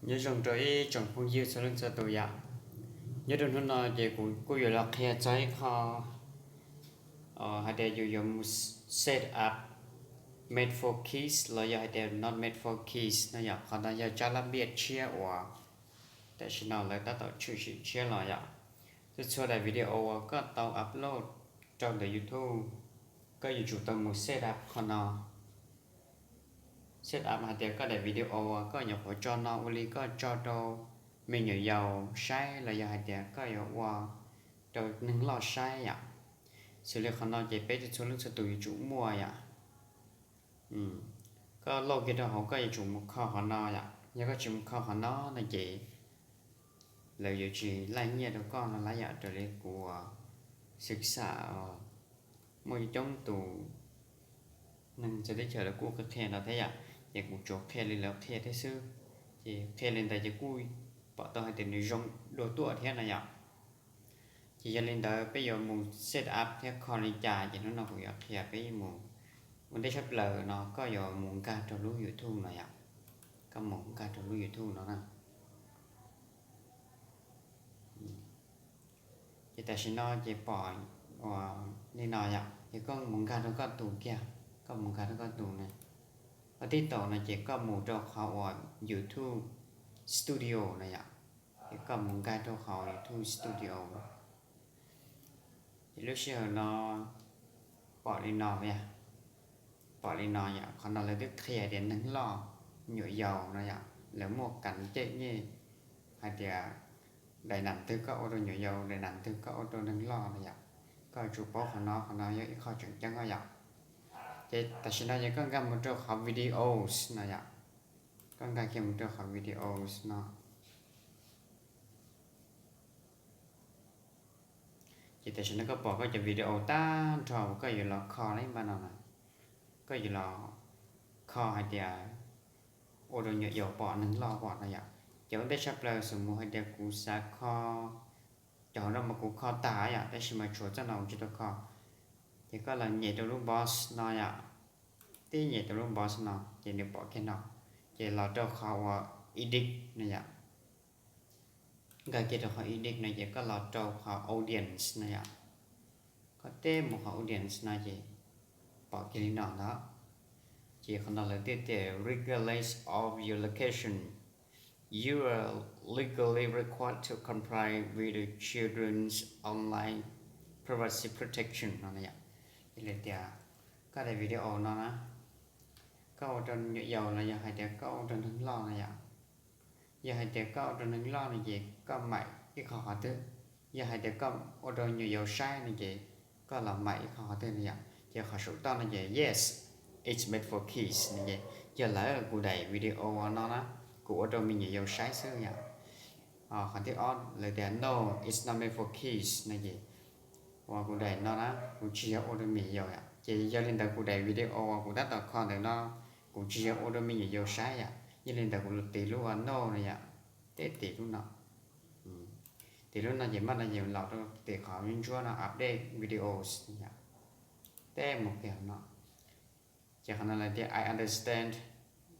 Nyob zoo rau ib tsoom phooj ywg txhua leej txhua tus yom. Nyob rau hnub no ces kuv kuj yuav los qhia txog ib qho hais tias yus yuav mus set up made for kids los yog hais tias not made for kids no yom. Qhov no yog tsab lab npiaj tshiab uas tam sim no lawv tab tom tshwm sim tshiab los yom. Txhua txhua daim video uas koj tau upload rau ntawm YouTube, koj yuav tsum tau mus set up qhov no. Set up hais tias koj daim video uas koj nyuam qhuav tso no ua li koj tso rau me nyuam yaus saib los yog hais tias koj yuav ua rau neeg loj saib yom. Xws li qhov no ces peb txhua leej txhua tus yuav tsum muaj yom. Koj load kiag rau hauv koj yuav tsum mus kho qhov no yom. Yog koj tsis mus kho qhov no no ces lawv yuav tsis laij nyiaj rau koj no lawm yom. Raws li kuv xwm xam muaj coob tus neeg txawv teb chaws lawv kuj qhia qhia no thiab yom, ces kuv tsuas qhia li lawv qhia thiab xwb. Ces qhia li ntawd ces kuj pom tau hais tias nws zoo dua tuaj thiab no yom. Ces yog li ntawd peb yuav mus set up thiab kho li cas ces hnub no kuv yuav qhia peb mus. Ua ntej tshaj plaws no koj yuav mus nkag rau lub YouTube no yom. Koj mus nkag rau lub YouTube no na. Ces tam sim no ces pom ua li no yom, ces koj mus nkag rau koj tus kiag, koj mus nkag rau koj tus na. Koj tib taum no ces koj mus rau qhov uas YouTube Studio no yom. Ces koj mus nkag rau qhov YouTube Studio. Ces lub sij hawm no pom li no, pom li no yom, qhov no lawv twb qhia tias neeg loj, nyuam yaus no yom, lawv muaj kam cem nyej hais tias daim nam twg koj ua rau nyuam yaus, daim nam twg koj ua rau neeg loj no yom. Koj yuav tsum paub qhov no, qhov no yog ib qho tseem ceeb yom. Ces tam sim no ces koj nkag mus rau qhov videos no yom. Koj nkag kiag mus rau qhov videos no. Ces tam sim no koj pom koj cov video tag nrho uas koj yuav los kho lawm npaj no na. Koj yuav los kho hais tias ua rau nyuam yaus pom, neeg loj pom no yom. Ces ua ntej tshaj plaws xws mus hais tias kuv xav kho, cov hauv no mas kuv kho tag yom, tab sis mas tshuav txoj no kuv tsis tau kho. Ces koj los nyem rau lub box no yom. Tib nyem rau lub box no ces nws pom kiag no. Ces los rau qhov uas edit no yom. Nkag kiag rau qhov edit no ces koj los rau qhov audience no yom. Koj tib mus qhov audience no ces pom kiag li no ntag. Ces qhov no lawv tias regardless of your location, you are legally required to comply with the Children's Online Privacy Protection no yom. Ces lawv tias koj daim video no na, koj ua rau nyuam yaus los yog hais tias koj ua rau neeg loj no yom. Yog hais tias koj ua rau neeg loj no ces koj maim ib qho qhov twg, yog hais tias koj ua rau nyuam yaus saib no ces koj los maim ib qho qhov twg no yom. Ces qhov saum toj no ces yes, it's made for kids no ces yog lawm kuv daim video no na, kuv ua rau me nyuam yaus saib xwb yom. Qhov thib ob lawv tias no, it's not made for kids no ces uas kuv daim no na kuv tsis yog ua rau me nyuam yaus yom. Ces yog li ntawd kuv daim video uas kuv tab tom kho ntawm no kuv tsis yog ua rau me nyuam yaus saib yom. Yog li ntawd kuv tiv lub uas no no yom, tib tiv lub no. Tiv lub no ces npaj no ces los rau tim qhov ntsuab no update videos yom. Tib mus kiag no ces qhov no lawv tias I understand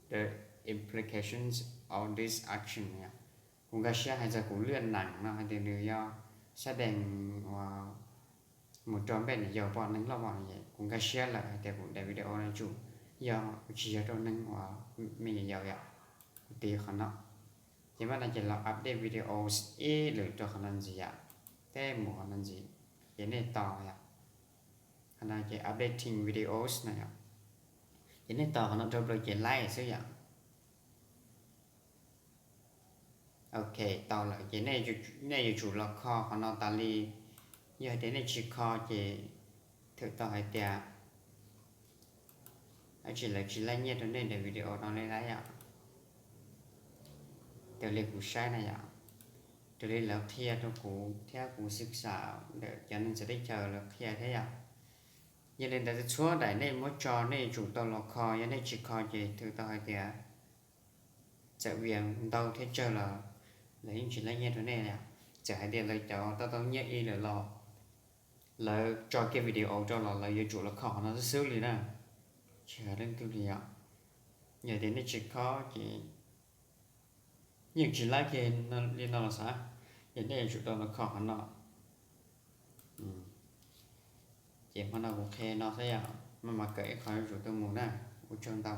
the implications of this action yom. Kuv nkag siab hais txog kuv lwaj nam no hais tias nws yog sab dees uas mus rau npej nyuam yaus pom, neeg loj pom no es kuv nkag siab lawm hais tias kuv daim video no tsum yog tsis yog rau neeg uas me nyuam yaus yom. Kuv tiv qhov no ces npaj no ces los update videos ib lwm rau qhov no ntxiv yom. Tib mus qhov no ntxiv ces nej tos yom. Qhov no ces updating videos no yom. Ces nej tos qhov no dhau plaws ces laib xwb yom. Ok, tau lawm ces nej yuav tsum los kho qhov no tas li. Yog hais tias nej tsis kho ces thwm tau hais tias dab tsi lawv tsis laij nyiaj rau nej daim video no li lawm yom. Raws li kuv saib na yom, raws li lawv qhia rau kuv thiab kuv xwm xam ntawm cov neeg txawv teb chaws lawv qhia thiab yom. Yog li ntawd txhua daim nej muab tso nej yuav tsum tau los kho, yog nej tsis kho ces thwm tau hais tias txawm via ntau thiab tsawg los lawv yeej tsis laij nyiaj rau nej yom. Txawm hais tias lawv cov tau tau nyiaj ib lawm los lawv tso kiag video rau los lawv yuav tsum los kho qhov no xwb xwb li na. Tsis hais leej twg li yom. Yog tias nej tsis kho ces Yeej tsis laib kiag li no los xav. Yog nej yuav tsum tau los kho qhov no. Ces hmo no kuv qhia no xwb yom, maj mam kawm ib qho yuav tsum tau mus na. Ua tsaug ntau.